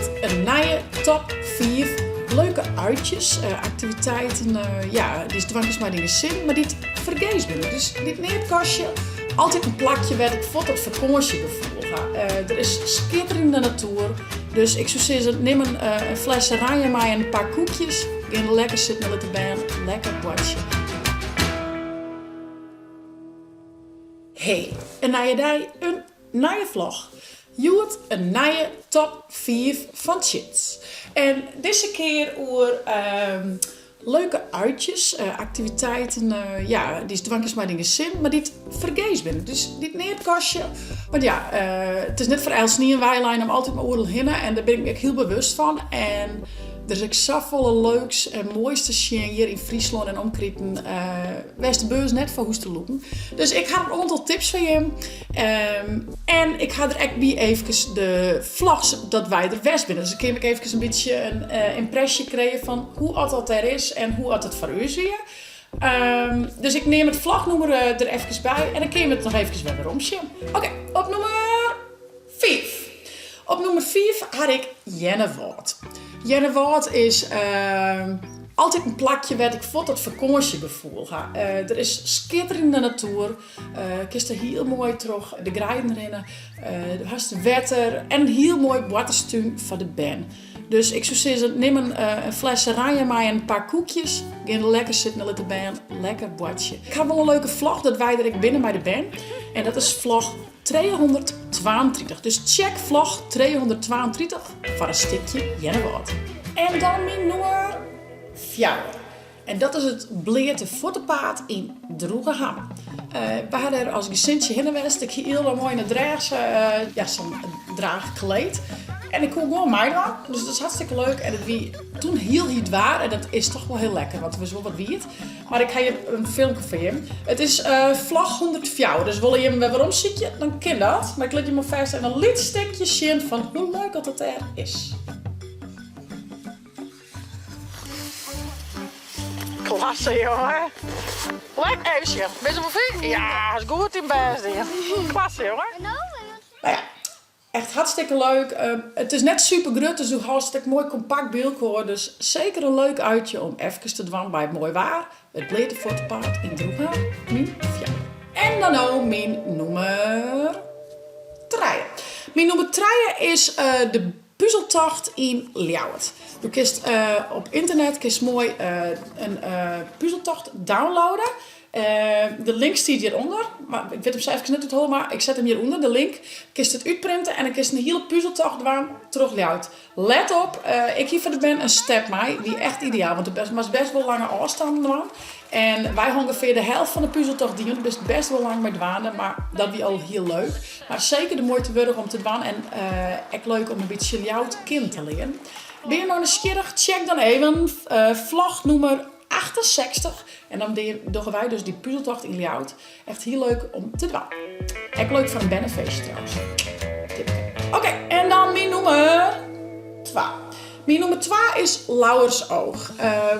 Hjoed in nije top 5 leuke uitjes, aktiviteiten, ja, dy'tst dwaan kinst mei dyn gesin, mar dy't fergees binne. Dus dy't neat kostje. Altyd in plakje wêr't ik fuort dat fakânsjegefoel ha. Der is skitterjende natoer, dus ik soe sizze nim in fles oranje mei in paar koekjes, gean lekker sitten en lit de bern lekker boartsje. Hey, in nije dei, in nije vlog. Hjoed in nije top 5 fan Tsjits. En dizze kear oer leuke uitjes, aktiviteiten, ja, dy'tst dwaan kinst mei dyn gesin, mar dy't fergees binne. Dus dy't neat kostje. Want ja, it is net foar eltsenien weilein om altyd mar oeral hinne en dêr bin ik my ek hiel bewust fan. En der is ek safolle leuks en moais te sjen hjir yn Fryslân en omkriten, wêr'tst de beurs net foar hoechst te lûken. Dus ik ha in oantal tips foar jim. En ik ha der ek by eefkes de vlogs dat wy der west binne. Dus dan kin ik eefkes in bytsje in ympresje krije fan hoe oft dat dêr is en hoe oft it foar ús wie. Dus ik neam it vlognûmer der efkes by en dan kinne we it noch efkes wer werom sjen. Oké, op nûmer 5. Op nûmer 5 ha ik Earnewâld. Earnewâld is altyd in plakje wêr't ik fuort dat fakânsjegefoel ha. Der is skitterjende natoer. Kinst der hiel moai troch de greiden rinne. Do hast wetter en in hiel moai boarterstún foar de bern. Dus ik soe sizze, nim in fles oranje mei in paar koekjes. Gean lekker sitten en lit de bern lekker boartsje. Ik ha wol in leuke vlog dat wy der ek binne mei de bern. En dat is vlog 332. Dus check vlog 332 foar in stikje Earnewâld. En dan myn nûmer 4. En dat is it Bleate Fuottepaad yn Droegeham. Wy ha dêr as gesintsje hinne west. Ik hie hiel moai yn it drêch, ja, sa'n draachkleed. En ik koe gewoan meidwaan, dus dat is hartstikke leuk. En it wie toen hiel hyt waar en dat is toch wol hiel lekker, want it was wol wat wiet. Mar ik ha hjir in filmke foar jim. It is vlog 104, dus wolle jim wer werom sykje, dan kin dat. Mar ik lit jim alfêst even in lyts stikje sjen fan hoe leuk dat it dêr is. Klasse, jonge. Lekker even sjen. Bist der wol fyn? Ja, is goed dyn bêst dien. Klasse, jonge. Nou ja, echt hartstikke leuk. It is net super grut, dus do hâldst it ek moai kompakt by elkoar. Dus seker in leuk uitje om efkes te dwaan by it moai waar. It Bleate Fuottepaad yn Droegeham, myn fjouwer. En dan no myn nûmer trije. Myn nûmer trije is de Puzeltocht yn Ljouwert. Do kinst op ynternet kinst moai in puzeltocht downloade. De link stiet hjirûnder, mar ik wit him sa efkes net út 'e holle, mar ik set him hjirûnder, de link. Kinst it útprinte en dan kinst in hiele puzeltocht dwaan troch Ljouwert. Let op, ik hie foar de bern in step mei, wie echt ideaal, want do moatst bêst wol lange ôfstannen dwaan. En wy ha ûngefear de helte fan de puzeltocht dien, do bist bêst wol lang mei dwaande, mar dat wie al hiel leuk. Mar seker de muoite wurdich om te dwaan en ek leuk om in bytsje Ljouwert kennen te learen. Binne je no nijsgjirrich? Check dan even vlog nûmer 68 en dan dogge wy dus dy puzeltocht yn Ljouwert. Echt hiel leuk om te dwaan. Ek leuk foar in bernefeestje trouwens. Tipke. Oké, en dan myn nûmer 2. Myn nûmer 2 is Lauwersoog.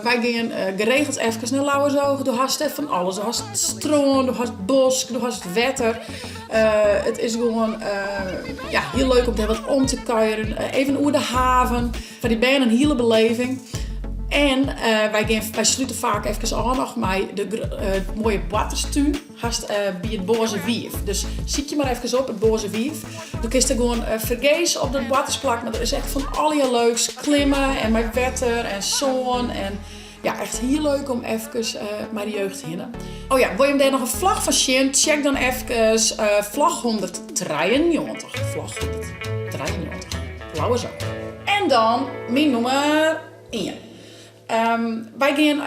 Wy gean geregeld efkes nei Lauwersoog. Do hast dêr fan alles. Do hast strân, do hast bosk, do hast wetter. It is gewoan ja, hiel leuk om dêr wat om te kuieren. Even oer de haven. Foar dy bern in hiele beleving. En wy gean, wy slute faak efkes ôf noch mei de moaie boarterstún hast by it Boaze Wief. Dus sykje mar efkes op, it Boaze Wief. Do kinst der gewoan fergees op dat boartersplak, mar der is echt fan allegear leuks. Klimme en mei wetter en sân en ja, echt hiel leuk om efkes mei de jeugd hinne. Oh ja, wol jim dêr noch in vlog fan sjen? Check dan efkes vlog 193. Vlog 193. Lauwersoog. En dan myn nûmer ien. Wy gean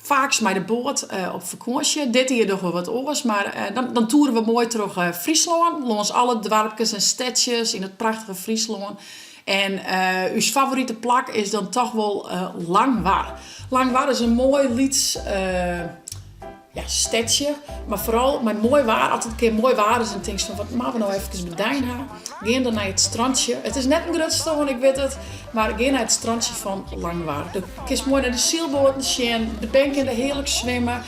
faaks mei de boat op fakânsje. Dit jier dogge we wat oars, mar dan toere we moai troch Fryslân, lâns alle doarpkes en stedsjes yn it prachtige Fryslân. En ús favorite plak is dan toch wol Langwar. Langwar is in moai lyts ja, stedsje, mar foaral mei moai waar. As it in kear moai waar is en tinkst fan wat moatte we no efkes bedein ha, gean dan nei it strantsje. It is net in grut strân, ik wit it, mar gean nei it strantsje fan Langwar. Do kinst moai nei de sylboaten sjen, de bern kinne hearlik swimme,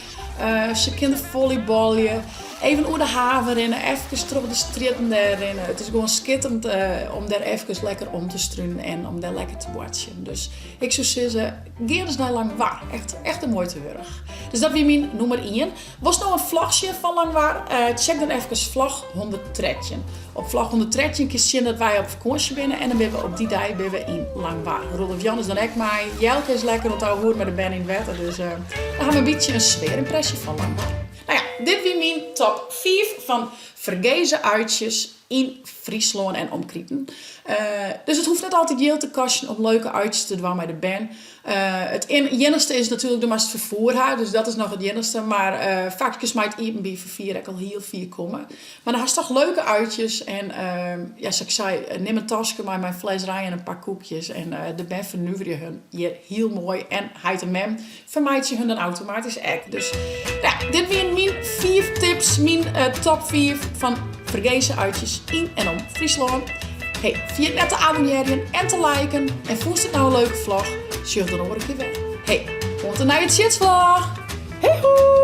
se kinne follybalje. Even oer de haven rinne, efkes troch de strjitten dêr rinne. It is gewoan skitterend om dêr efkes lekker om te strunen en om dêr lekker te boartsjen. Dus ik soe sizze, gean ris nei Langwar. Echt, echt de muoite wurdich. Dus dat wie myn nûmer ien. Wolst no in vlog sjen fan Langwar? Check dan efkes vlog 113. Op vlog 113 kinst sjen dat wy op fakânsje binne en dan binne we op dy dei binne we yn Langwar. Roelof Jan is dan ek mei. Jelke is lekker oan it ouwehoeren mei de bern yn it wetter. Dus dan ha we in bytsje in sfearympresje fan Langwar. No ja, dit wie myn top 5 fan fergeze uitjes yn Fryslân en omkriten. Dus it hoecht net altyd jild te kostjen om leuke uitjes te dwaan mei de bern. It iennichste is natuerlik, do moatst ferfoer ha, dus dat is noch it iennichste. Mar faak kinst mei it iepenbier ferfier ek al hiel fier komme. Mar dan hast toch leuke uitjes en ja, sa't ik sei, nim in taske mei mei in fles rij en in pak koekjes en de bern fernuverje hun hjir hiel moai en heit en mem fermeitsje hun dan automatysk ek. Dus ja, dit wienen myn 5 tips, myn top 5 fan fergese uitjes yn en om Fryslân. Hey, ferjit net te abonnearjen en te liken. En fûnst it no in leuke vlog? Sjoch dan oare kear wer. Hey, oant de nije Tsjitsvlog! Hej hoi!